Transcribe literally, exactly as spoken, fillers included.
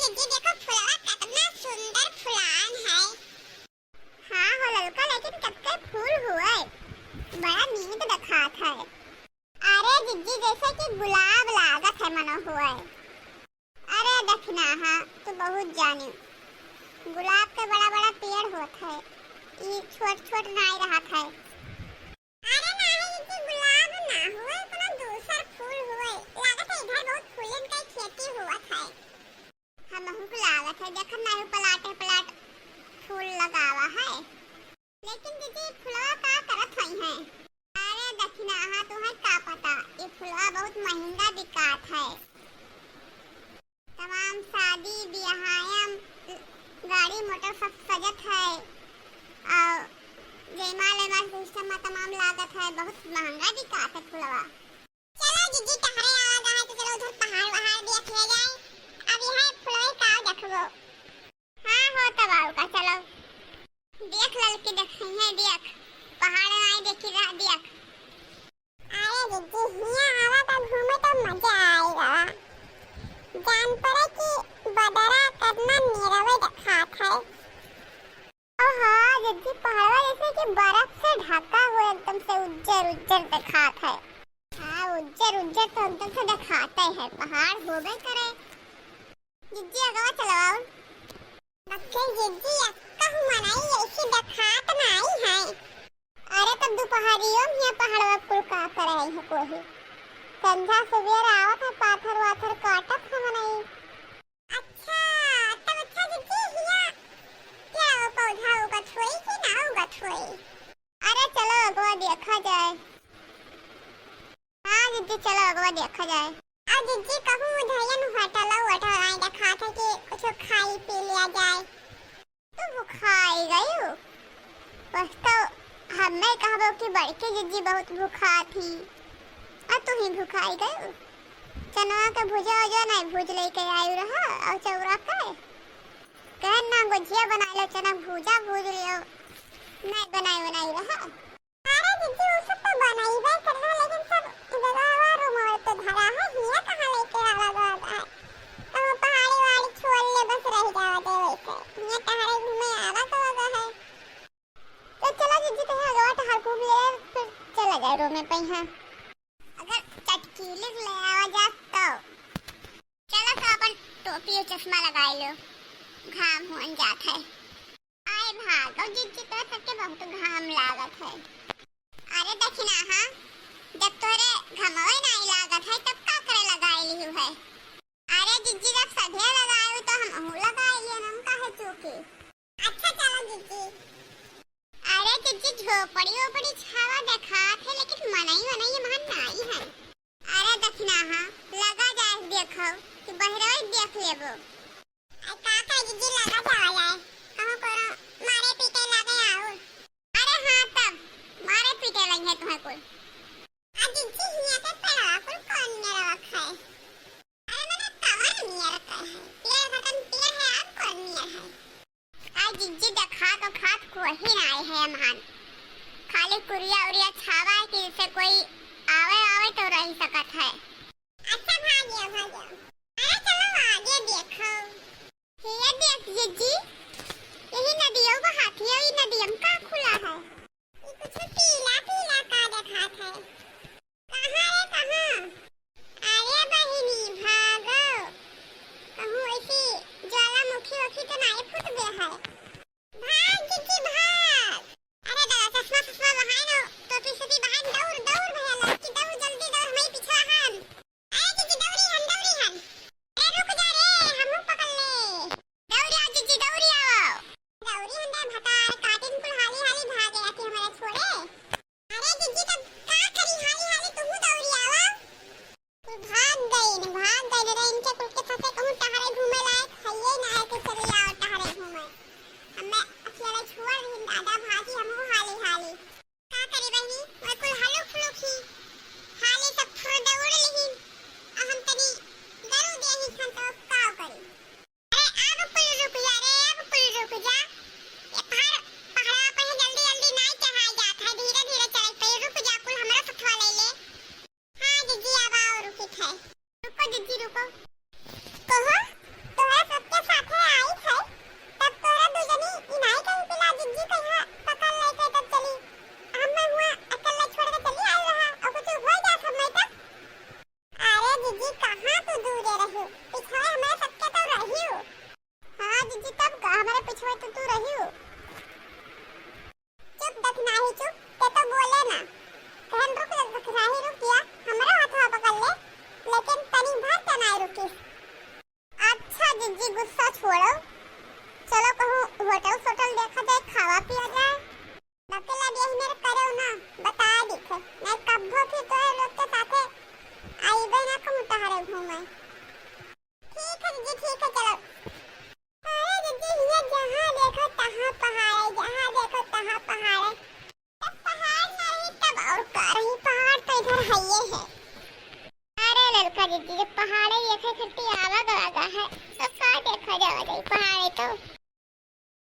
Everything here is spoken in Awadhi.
दीदी देखो फुलवा कितना सुंदर फुलान है। हाँ हो ललका, लेकिन कतके फूल हुए, बड़ा नीक देखात है। अरे जिज्जी, जैसे कि गुलाब लागत है मनो हुए। अरे दखिनहा, तू बहुत जानी। गुलाब के बड़ा बड़ा पेड़ होत है, ई छोट छोट नाई रहत है। अरे नाही, ई गुलाब ना होए, कोनो दूसर फूल होए। लागत है इधर बहुत फूलन के खेती होत है। हमहू के लागत है, देखत नाही, पलाटे पलाट फूल लगावा है। लेकिन दीदी, फुलवा का करत होई हैं? अरे दखिनहा, तुहैं का पता, ई फुलवा बहुत महंगा बिकात है। तमाम शादी, बियाहम, गाड़ी मोटर सब सजत है, और जयमाल वेमाल सिस्टम में तमाम लागत है, बहुत महंगा बिकात है फुलवा। चलो जिज्जी, टहरे आवा जाए तो चलो उधर पहाड़ वहाड़ देख लिया जाए। अब यहाँ फुलवे का देखबो। हाँ हो तब आऊ का, चलो। देख ललकी, देख है देख, पहाड़ आए देखी रह देख। अरे जिज्जी, हियाँ आवा त घूमे त मजा आएगा। जान पड़े कि बदरा कितना निरवे देखात है। ओहो जिज्जी, पहाड़वा जैसे कि बर्फ से ढका हुआ एकदम से उज्जर उज्जर देखात है। हाँ, उज्जर उज्जर तो एकदम से देखाते है, पहाड़ होबे करे। जिज्जी, अगवा चलो और। बच्चे जिज्जी, अक्का हूँ मनाई ऐसी देखात नाई है। अरे, तब दुपहरियो में ये पहाड़वा कुल का करे है कोही? संझा सुबेर आवत है, पाथर वाथर काटत है मनाई। अच्छा, तब अच्छा जिज्जी, हिया क्या वो पौधा उगत होई कि ना उगत होई? अरे, चलो अगवा देखा जाए। हाँ जिज्जी, चलो अगवा देखा जाए। अब जिज्जी कहूँ उधरियन होटल वोटल आए देखात है कि कुछ खाई पी लिया जाए। तू भुखाई गयू? बस तो हमें कहबो कि बड़की जिज्जी बहुत भुखा थी। आ तू ही भुखाई गयू? चनवा के भुजा उजा नहीं भूज लेके आयु रहा और चौरा के। कहन ना गोझिया बनाई लो, चना भूजा भूज लियो। नहीं बनाई बनाई रहा। अरे जिज्जी, उ सब तो बनइबे करला, लेकिन सब गवा रुमाल पे धरा है, हिया कहाँ लेके आवा गवा है? कहूँ पहाड़ी वहाड़ी छोड़ ले, बस रह जावा दे वैसे। हिया टहरे घूमे आवा गवा है। तो चलो जिज्जी, तहाँ गवा टहर घूम ले, फिर चला जाए रूमे पे यहाँ। अगर चटकीली ले आवा जा तो। चलो तो अपन टोपी और चश्मा लगाई लो, घाम हुअन जात है। आए भागो जिज्जी, तो सबके बहुत घाम लागत है। अरे दखिनहा, जब तोरे घमवे नाई लागत है, तब का करे लगाई लिहू है? अरे जिज्जी, जब सभे लगाए हो तो हमहू लगाई लिहन, हम काहे चूकी? अच्छा चलो जिज्जी। अरे जिज्जी, झोपड़ी ओपड़ी छावा देखात है, लेकिन मनई वनई एम्हन नाई है। अरे दखिनहा, लगा जाए देखो कि बहिरवे देख लेबो। अरे का करे जिज्जी, लगा जावा जाए, कहूँ कोनो मारे पीटे लागे आउर। अरे हाँ तब, मारे पीटे लगे तुम्हें कुल। आ जिज्जी हियाँ के पेड़वा कुल कौन मेरवा खाए? अरे मने कवन नियर का है? पेड़ खतम पेड़ है, अब कौन नियर है? आ जिज्जी देखा तो खात कोही नाई है मान। खाली कुरिया उरिया छावा है कि जैसे कोई आवे आवे तो रह सकत है। अच्छा भाग्य भाग्य। अरे चलो आगे देखो। ये देख जिज्जी, यही नदिया बहात है, ये नदिया में का खुला है? ये कुछ पीला पीला का देखात है। कहाँ रे कहाँ? अरे बहिनी भागो, कहूँ ऐसी ज्वालामुखी ओखी तो नाई फूट गया है। भाग जिज्जी भाग। अरे दादा, चश्मा चश्मा बहाए ना, टोपी सोपी बहाए, दौड़ दौड़ भैया लड़की दौड़, जल्दी दौड़, हमारे पीछे हन। अरे जिज्जी दौड़ी हन, दौड़ी हन। ए रुक जा रे, हमहू पकड़ ले। दौड़ी आओ जिज्जी, दौड़ी आओ। दौड़ी हन रे भतार, काटिन कुल हाली हाली भागे आके हमारा छोड़े। अरे जिज्जी तब का करी, हाली हाली तुहू दौड़ी आवा। कुल भाग गइन, भाग गइन रे, इनके कुल के फंसे कहूँ टहरे घूमे लायक हइये ना है कि चले आओ टहरे घूमे। गुस्सा छोड़ो, चलो कहूँ होटल सोटल देखा जाए, खावा पिया जाए। बकला बियाह मेरे करो ना, बता दिखे, नहीं कब्बो फिर तोरे लोग के साथे आइबे ना कहूँ तहरे घूमे। ठीक है जीजी, ठीक है, चलो। अरे जीजी, हियाँ जहाँ देखो तहाँ पहाड़ है, जहाँ देखो तहाँ पहाड़ है। तब पहाड़ नहीं तब और का रही, पहाड़ तो इधर है ही है। अरे ललका जीजी, जब पहाड़े देखे खातिर आवा गवा है, तो का देखा जावा जाई, पहाड़े तो